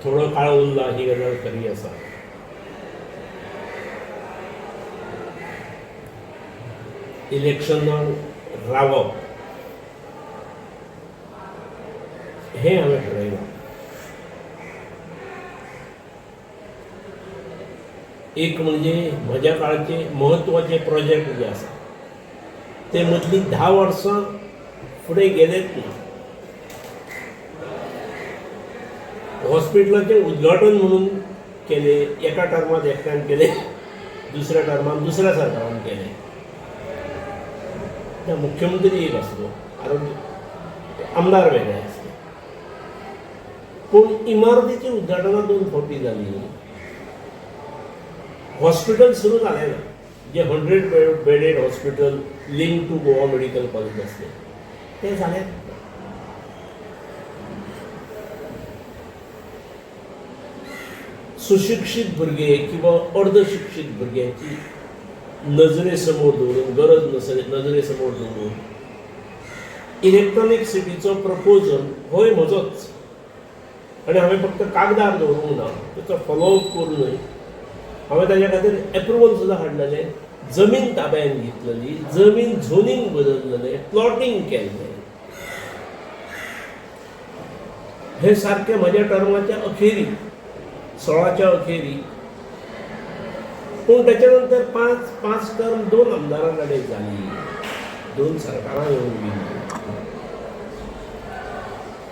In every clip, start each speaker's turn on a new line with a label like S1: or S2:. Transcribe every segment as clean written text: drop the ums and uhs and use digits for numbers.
S1: थोडो काळ उरला ही गजाल खरी आसा. इलेक्शनाक रावप हें हांवें ठरयलां. एक म्हणजे म्हज्या काळाचे म्हत्वाचे प्रोजेक्ट जे आसा ते मदलीं 10 वर्सां फुडें गेलेच ना. हॉस्पिटलाचें उद्घाटन म्हणून केलें, एका टर्मांत एकट्यान केलें, दुसऱ्या टर्मांत दुसऱ्या सरकारान केलें. त्या मुख्यमंत्री एक आसलो, आरोग्य आमदार वेगळे आसले, पूण इमारतीची उद्घाटनां 2 फावटी जाली. हॉस्पिटल सुरू जालें ना. जे 100 bedded hospital link to Goa medical college आसलें तें जालें. सुशिक्षीत भुरगे किंवा अर्धशिक्षीत भुरग्यांची नजरे समोर दवरून, गरज नजरे समोर दवरून इलेक्ट्रॉनीक सिटीचो प्रपोजल होय म्हजोच, आनी हांवें फक्त कागदार दवरूंक ना, ताचो फॉलोअप करूनय हांवें ताज्या खातीर एप्रुवल सुद्दां हाडलेलें, जमीन ताब्यान घेतलेली, जमीन झोनींग बदललेलें, प्लॉटींग केल्लें. हे सारकें म्हज्या टर्माच्या अखेरी, 16च्या अखेरी. पूण ताच्या नंतर 5 टर्म 2 आमदारां कडेन जाली, 2 सरकारां येवन गेली.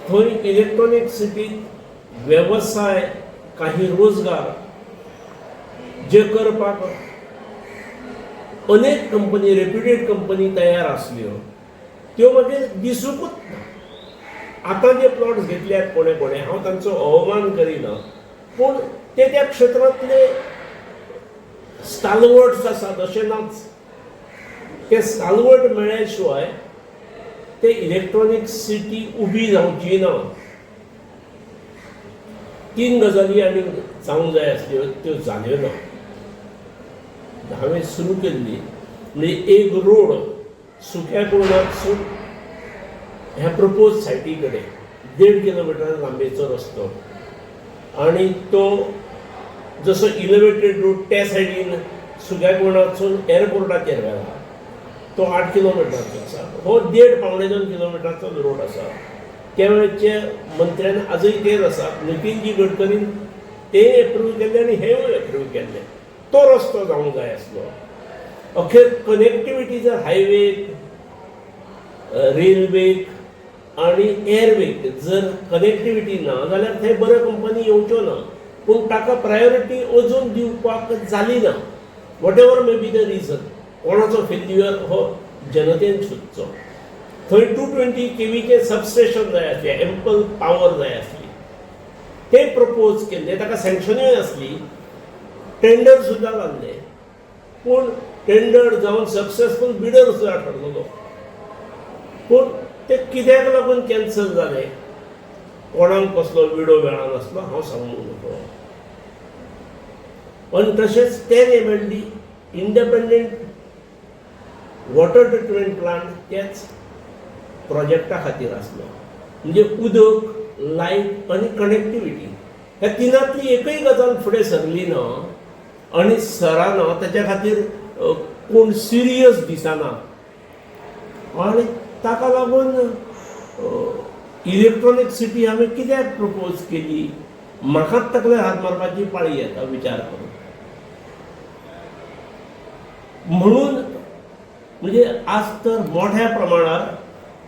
S1: थंय इलेक्ट्रॉनीक सिटीत वेवसाय, काही रोजगार जे करपाक अनेक कंपनी, रेप्युटेड कंपनी तयार आसल्यो, त्यो मागीर दिसूंकूच ना. आतां जे प्लॉट्स घेतल्यात कोणे कोणे, हांव तांचो अवमान करिना, पूण ते त्या क्षेत्रांतले स्टालवर्ड्स आसात अशें नाच. ते स्टालवर्ड मेळ्ळ्या शिवाय ते इलेक्ट्रॉनीक सिटी उबी जावची ना. 3 गजाली आनी जावंक जाय आसल्यो त्यो जाल्यो ना. हांवें सुरू केल्ली म्हणजे एक रोड सुक्या कोणातसून ह्या प्रपोज सायटी कडेन 1.5 किलोमिटर लांबेचो रस्तो, आनी तो जसो इलेवेटेड रोड त्या सायडीन सुक्या कोणातसून एअरपोर्टाचेर व्हेला तो 8 किलोमिटराचो आसा. हो 1.5 1.75 किलोमिटराचो रोड आसा. त्या वेळचे मंत्र्यान आजूय तेच आसा, नितीनजी गडकरीन ते एप्रूव केल्ले आनी हेवूय एप्रूव केल्ले. तो रस्तो जावंक जाय आसलो. अखेर कनेक्टिविटी जर हायवेक, रेल्वेक आनी एअरवेक जर कनेक्टिविटी ना जाल्यार थंय बऱ्यो कंपनी येवच्यो ना. पूण ताका प्रायोरिटी अजून दिवपाक जाली ना. Whatever may be the reason, कोणाचो फेल्युअर हो जनतेन सोदचो. थंय 220 केवीचें सबस्टेशन जाय आसलें, एम्पल पावर जाय आसली, तें प्रपोज केल्लें, ताका सँक्शनूय आसली, टेंडर सुद्दां जाल्लें. पूण टेंडर जावन सक्सेसफूल बिडर सुद्दां ठरलेलो, पूण ते कित्याक लागून कॅन्सल जालें, कोणाक कसलो विडो मेळनासलो हांव सांगूंक नकळो. आनी तशेंच 10 MLD independent water treatment plant त्याच प्रोजेक्टा खातीर आसलो. म्हणजे उदक, लायट आनी कनेक्टिविटी ह्या तिनांतली एकय गजाल फुडें सरली ना आनी सराना. ताच्या खातीर कोण सिरियस दिसना आनी ताका लागून इलेक्ट्रॉनीक सिटी हांवें कित्याक प्रपोज केली, म्हाकाच तकलेर हात मारपाची पाळी येता विचार करून. म्हणून म्हणजे आज तर मोठ्या प्रमाणार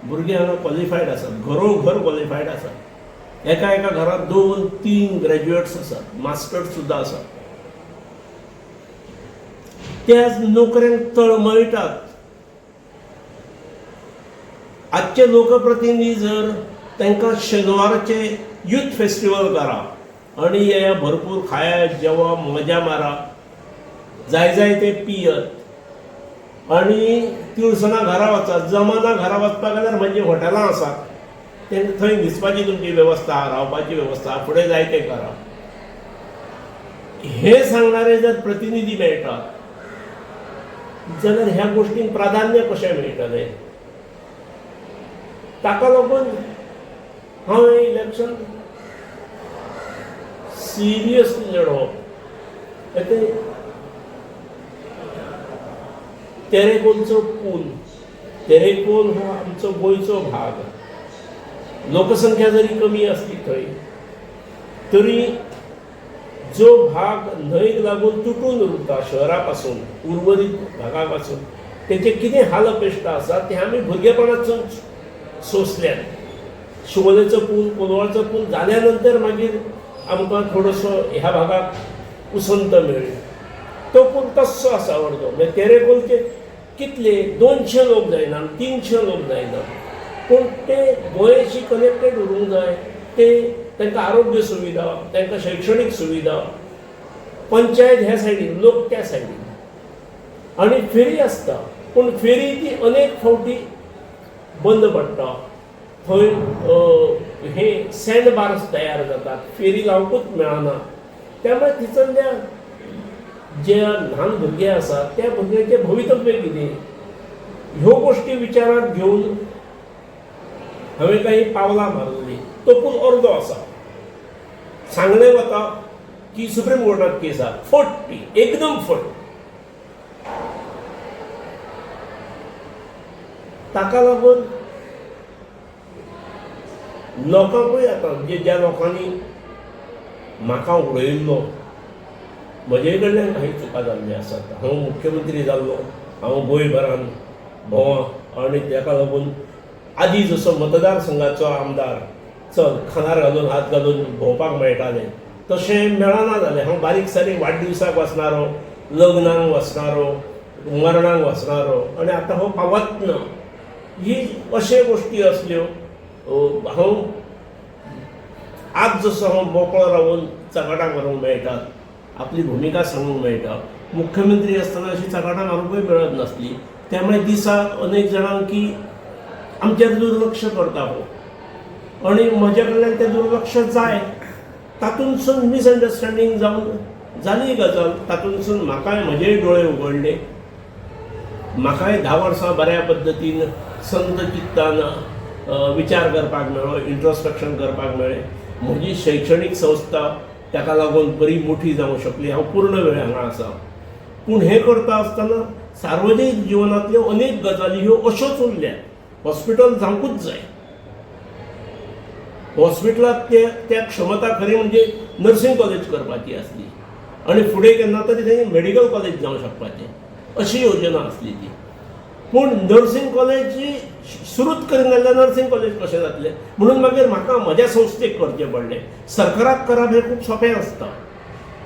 S1: भुरगे हांगा क्वॉलिफायड आसात, घरोघर क्वॉलिफायड आसात. एका एका घरांत 2-3 ग्रॅज्युएट्स आसात, मास्टर्स सुद्दां आसात. ते आज नोकऱ्यांक तळमळटात. आजचे लोकप्रतिनिधी जर तांकां शेनवारचे यूथ फेस्टिवल करा आनी हे भरपूर खाया जेवा मजा मारा, जाय जाय ते पियत आनी तिळसना घरा वचात. जमाना घरा वचपाक जाल्यार म्हणजे हॉटेलां आसात, तेंकां थंय न्हिदपाची तुमची वेवस्था, रावपाची वेवस्था, फुडें जाय तें करा. हे सांगणारे जर प्रतिनिधी मेळटात जाल्यार ह्या गोश्टींक प्राधान्य कशें मेळटलें? ताका लागून हांव हें इलेक्शन सिरियसली लढोवप. ते तेरेकोलचो पूल, तेरेकोल हो आमचो गोंयचो भाग. लोकसंख्या जरी कमी आसली थंय तरी जो भाग न्हंयक लागून तुटून उरता शहरा पासून, उर्वरीत भागा पासून, तेचे कितें हाल अपेश्टा आसा ते आमी भुरगेपणातसून सोंसल्यात. शिवोलेचो पूल, कोलवाळचो पूल जाल्या नंतर मागीर आमकां थोडोसो ह्या भागाक उसंत मेळ्ळी. तो पूल तस्सो आसा अर्दो. म्हणजे तेरेकोलचे कितले 200 लोक जायना, 300 लोक जायना, पूण ते गोंयशी कनेक्टेड उरूंक जाय. ते तांकां आरोग्य सुविधा, तांकां शैक्षणीक सुविधा, पंचायत ह्या सायडीन, लोक त्या सायडीन, आनी फेरी आसता. पूण फेरी ती अनेक फावटी बंद पडटा. थंय हे सँड बार्स तयार जातात, फेरी लावंकूच मेळना. त्यामुळे थंयसरल्या जे ल्हान भुरगे आसात त्या भुरग्यांचें भवितव्य कितें, ह्यो गोश्टी विचारांत घेवन हांवें काही पावलां मारली. तो पूल अर्दो आसा. सांगलें वता की सुप्रीम कोर्टात केस आसा. फट ती, एकदम फट. ताका लागून लोकांकूय आतां म्हणजे ज्या लोकांनी म्हाका उडयल्लो, म्हजे कडल्यान काही चुका जाल्ल्यो आसात. हांव मुख्यमंत्री जाल्लो, हांव गोंयभरान भोंवा आनी ताका लागून आदी जसो मतदारसंघाचो आमदार चल खांदार घालून हात घालून भोंवपाक मेळटालें तशें मेळना जालें. हांव बारीक सारीक वाडदिवसाक वचणारो, लग्नाक वचणारो, मरणाक वचणारो आनी आतां हो पावत ना. ही अशे गोश्टी असल्यो. हांव आज जसो हांव मोकळो रावन चकाटां मारूंक मेळटात, आपली भुमिका सांगूंक मेळटा, मुख्यमंत्री आसतना अशी चकाटां मारूंकूय मेळत नासली. त्यामुळे दिसाक अनेक जाणांक की आमचेर दुर्लक्ष करता हो आनी म्हज्या कडल्यान तें दुर्लक्ष जाय, तातूंतसून मिसअंडरस्टँडींग जावन जाली गजाल. तातूंतसून म्हाकाय म्हजेय दोळे उगडले. म्हाकाय 10 वर्सां बऱ्या पद्दतीन संत चित्तान विचार करपाक मेळ्ळो, इंट्रोस्पेक्शन करपाक मेळ्ळें. म्हजी शैक्षणीक संस्था ताका लागून बरी मोठी जावंक शकली. हांव पूर्ण वेळ हांगा आसा. पूण हें करता आसतना सार्वजनीक जिवनांतल्यो अनेक गजाली ह्यो अश्योच उरल्यात. हॉस्पिटल जावंकूच जाय. हॉस्पिटलांत ते त्या क्षमता खरी म्हणजे नर्सिंग कॉलेज करपाची आसली आनी फुडें केन्ना तरी थंय मेडिकल कॉलेज जावंक शकपाचें अशी योजना आसली ती. पूण नर्सिंग कॉलेज सुरूच करिना जाल्यार नर्सिंग कॉलेज कशें जातलें म्हणून मागीर म्हाका म्हज्या संस्थेक करचें पडलें. सरकाराक करप हें खूब सोंपें आसता,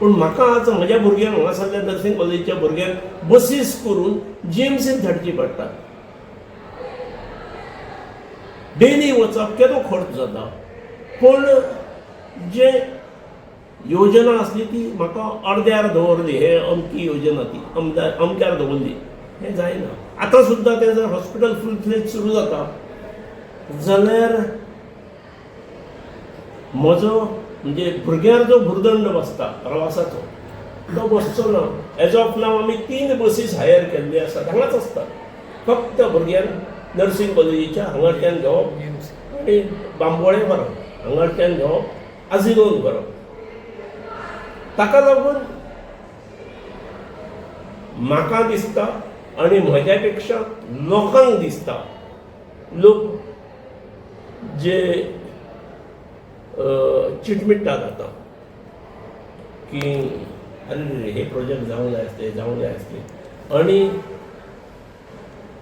S1: पूण म्हाका आज म्हज्या भुरग्यांक हांगासरल्या नर्सिंग कॉलेजीच्या भुरग्यांक बसीस करून जीएमसींत धाडची पडटात. डेली वचप केदो खर्च जाता. पूण जे योजना आसली ती म्हाका अर्द्यार दवरली. हे अमकी योजना ती अमक्यार दवरली, हें जायना. आतां सुद्दां तें जर हॉस्पिटल फूल फ्लेज सुरू जाता जाल्यार म्हजो म्हणजे भुरग्यार जो भुरदंड बसता प्रवासाचो तो बसचो ना. एज ऑफ नाव आमी 3 बसीस हायर केल्ले आसात, हांगाच आसतात. फक्त भुरग्यांक नर्सिंग कॉलेजीच्या हांगाच्यान घेवप आनी बांबोळे व्हरप, हांगाच्यान घेवप आजिलोन व्हरप. ताका लागून म्हाका दिसता आनी म्हज्या पेक्षा लोकांक दिसता, लोक जे चिटमिट्टात आतां की अरे हे प्रोजेक्ट जावंक जाय आसले, जावंक जाय आसले, आनी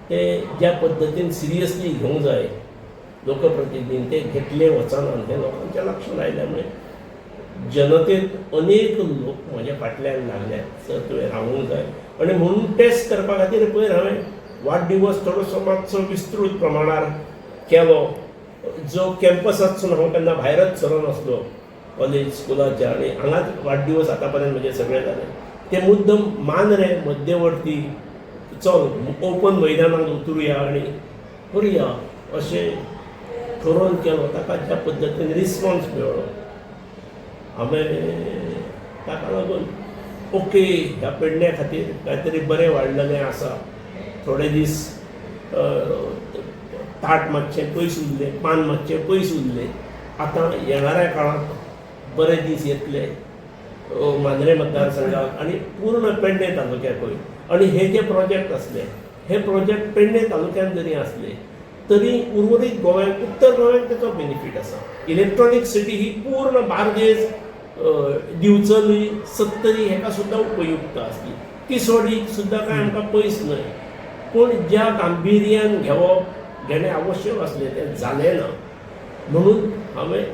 S1: ते ज्या पद्दतीन सिरियसली घेवंक जाय लोकप्रतिनिधीन ते घेतले वचना हें लोकांच्या लक्षांत आयल्या मुळे जनतेत अनेक लोक म्हज्या फाटल्यान लागल्यात, सर तुवें रावूंक जाय. आनी म्हणून टेस्ट करपा खातीर पयर हांवें वाडदिवस थोडोसो मातसो विस्तृत प्रमाणार केलो. जो कॅम्पसांतसून हांव केन्ना भायरच सरनासलो कॉलेज स्कुलाच्या, आनी हांगाच वाडदिवस आतां पर्यंत म्हजे सगळे जाले. ते मुद्दम मांद्रे मध्यवर्ती चल ओपन मैदानांत उतरुया आनी करुया अशें ठरोवन केलो. ताका ज्या पद्दतीन रिस्पॉन्स मेळ्ळो हांवें ताका लागून ओके ह्या पेडण्या खातीर कांय तरी बरें वाडलेलें आसा. थोडे दीस ताट मातशें पयस उरलें, पान मातशें पयस उरलें. आतां येणाऱ्या काळांत बरे दीस येतले मांद्रे मतदारसंघाक आनी पूर्ण पेडणे तालुक्याकूय. आनी हे जे प्रोजेक्ट आसले हे प्रोजेक्ट पेडणे तालुक्यान जरी आसले तरी उर्वरीत गोव्याक, उत्तर गोव्याक तेचो बेनिफीट आसा. इलेक्ट्रॉनीक सिटी ही पूर्ण बार्देज, दिवचली, सत्तरी हेका सुद्दां उपयुक्त आसली. तिसवाडी सुद्दां कांय आमकां पयस न्हय. पूण ज्या गांभिर्यान घेवप घेणें आवश्यक आसलें तें जालें ना. म्हणून हांवें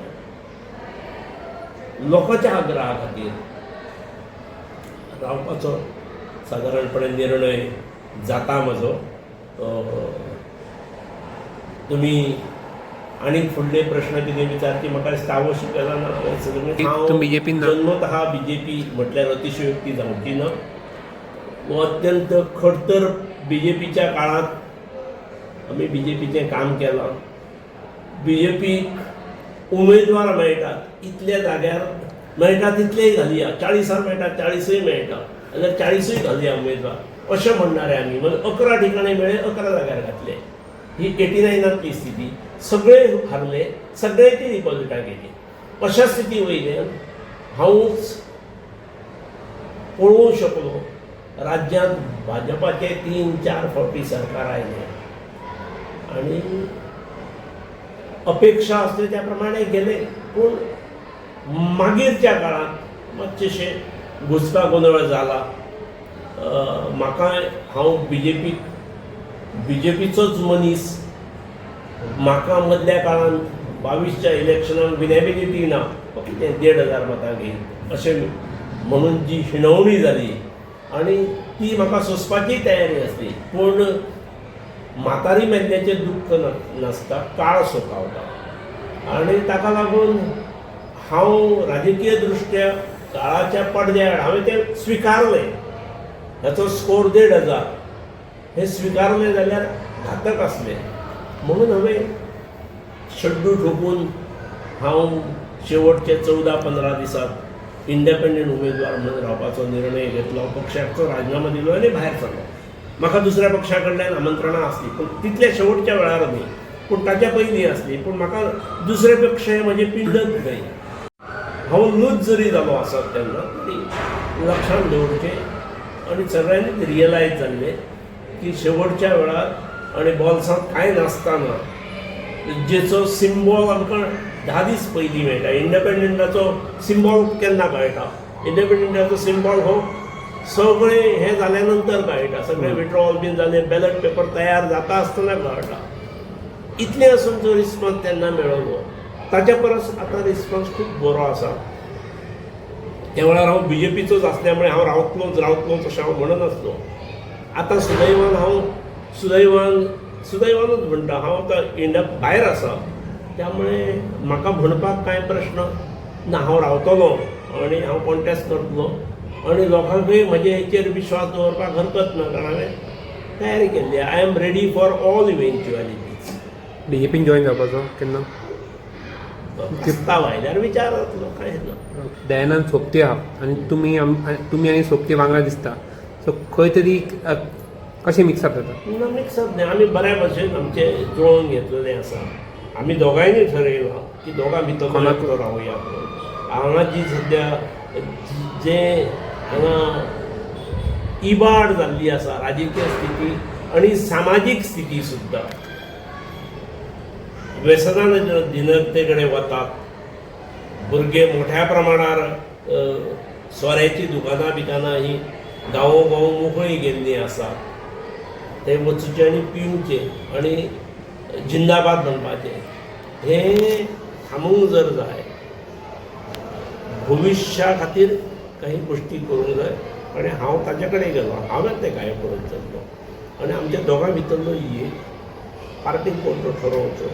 S1: लोकांच्या आग्रहा खातीर रावपाचो सादारणपणे निर्णय जाता म्हजो. तुमी आनीक फुडले प्रश्न कितें विचारती म्हाका दिसता आवश्यक ना. हांव
S2: बीजेपीन ना.
S1: जन्मतः बीजेपी म्हटल्यार अतिशयोक्ती जावची ना. हो अत्यंत खडतर बीजेपीच्या काळांत आमी बीजेपीचें काम केलां. बीजेपीक उमेदवार मेळटात इतल्या जाग्यार मेळटा तितलेय घालया, 40 मेळटा 40 मेळटा जाल्यार 40 घालया उमेदवार अशें म्हणणारे आमी. म्हणजे 11 ठिकाणी मेळ्ळे, 11 जाग्यार घातले. ही 89 स्थिती. सगळे हारले, सगळ्यांची डिपॉझिटां गेली. अशा स्थिती वयल्यान हांवूच पळोवंक शकलो राज्यांत भाजपाचे 3-4 फावटी सरकार आयलें आनी अपेक्षा आसली त्या प्रमाणे गेले. पूण मागीरच्या काळांत मातशें घुस्पा गोंदळ जाला. म्हाका हांव बीजेपीचोच मनीस. म्हाका मदल्या काळांत 22च्या इलेक्शनाक विनेबिलिटी ना, कितें 1,500 मतां घेयत अशें म्हणून जी हिणवणी जाली आनी ती म्हाका सोंसपाची तयारी आसली. पूण म्हातारी मेल्ल्याचें दुख्ख नासता, काळ सोकावता आनी ताका लागून हांव राजकीय दृश्ट्या काळाच्या पडद्याआड हांवें तें स्विकारलें. हाचो स्कोर 1,500 हें स्विकारलें जाल्यार घातक आसलें. म्हणून हांवें शड्डू ठोकून हांव शेवटचे 14-15 दिसांत इंडिपेंडंट उमेदवार म्हणून रावपाचो निर्णय घेतलो. पक्षाचो राजिनामो दिलो आनी भायर सरलो. म्हाका दुसऱ्या पक्षा कडल्यान आमंत्रणां आसलीं, पूण तितल्या शेवटच्या वेळार न्ही, पूण ताच्या पयलीं आसली. पूण म्हाका दुसरे पक्ष हे म्हजें पिंडत न्हय. हांव लूज जरी जालो आसत तेन्ना तरी लक्षांत दवरचें आनी सगळ्यांनीच रियलायज जाल्लें की शेवटच्या वेळार आनी बॉल्सांत कांय नासतना जेचो सिम्बॉल आमकां 10 दीस पयलीं मेळटा. इंडिपेंडंटाचो सिम्बॉल केन्ना कळटा? इंडिपेंडंटाचो सिम्बॉल हो सगळें हें जाल्या नंतर कळटा. सगळें विड्रॉल बीन जालें, बॅलट पेपर तयार जाता आसतना कळटा. इतलें आसून जो रिस्पॉन्स तेन्ना मेळ्ळो ताच्या परस आतां रिस्पॉन्स खूब बरो आसा. त्या वेळार हांव बीजेपीचोच आसल्या मुळे हांव रावतलोच अशें हांव म्हणनासलो. आतां सुदैवान हांव सुदैवानूच म्हणटा, हांव आतां इंडिया भायर आसा, त्यामुळे म्हाका म्हणपाक कांय प्रश्न ना. हांव रावतलो आनी हांव कॉन्टेस्ट करतलो आनी लोकांकूय म्हजे हेचेर विश्वास दवरपाक हरकत ना, कारण हांवें तयारी केल्ली. I am ready for all eventualities.
S2: बीजेपीन join जावपाचो केन्ना?
S1: प्रस्ताव आयल्यार विचार जातलो, कांय ना.
S2: दयानंद सोबती आहा आनी तुमी आनी सोबती वांगडा दिसता, सो खंय तरी कशें मिक्सअप जाता?
S1: ना, मिक्सअप न्ही. आमी बऱ्या भशेन आमचें जुळोवन घेतलेलें आसा. आमी दोगांयनी ठरयलां की दोगां भितर
S2: कोणाक
S1: रावया म्हणून. हांगा जी सद्या जे हांगा इबाड जाल्ली आसा राजकीय स्थिती आनी सामाजीक स्थिती सुद्दां, व्यसनान दिनते कडेन वतात भुरगे मोठ्या प्रमाणार, सोऱ्याची दुकानां बिकानां ही गांवो गांव मोकळी गेल्लीं आसा. ते वचचें आनी पिवचें आनी जिंदाबाद म्हणपाचें. हें थांबोवंक जर जाय, भविश्या खातीर काही गोश्टी करूंक जाय आनी हांव ताजे कडेन गेलो, हांवें तें काय पळयत चल्लो आनी आमच्या दोगां भितरलो एक पार्टीक कोण तो ठरोवचो.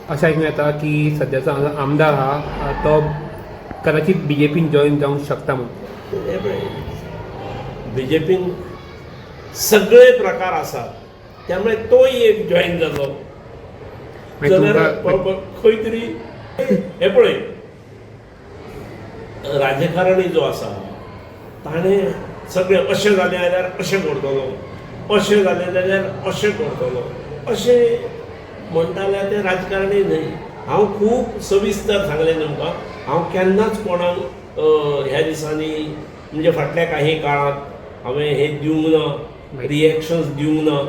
S2: अशें आयकूंक येता की सद्याचो हांगा आमदार आहा तो कदाचित बीजेपीन जॉयन जावंक शकता म्हणून.
S1: हे पळय, बीजेपीन सगळे प्रकार आसात, त्यामुळे तोय एक जॉयन जालो
S2: मागीर
S1: जाल्यार
S2: तुमकां
S1: खंय तरी हे पळय, राजकारणी जो आसा ताणें सगळें अशें जालें जाल्यार अशें करतलो, अशें जालें जाल्यार अशें करतलो अशें म्हणटा जाल्यार तें राजकारणी न्हय. हांव खूब सविस्तर सांगलें तुमकां, हांव केन्नाच कोणाक ह्या दिसांनी, म्हणजे फाटल्या काही काळांत हांवें हें दिवंक ना, रिएक्शन्स दिवंक ना.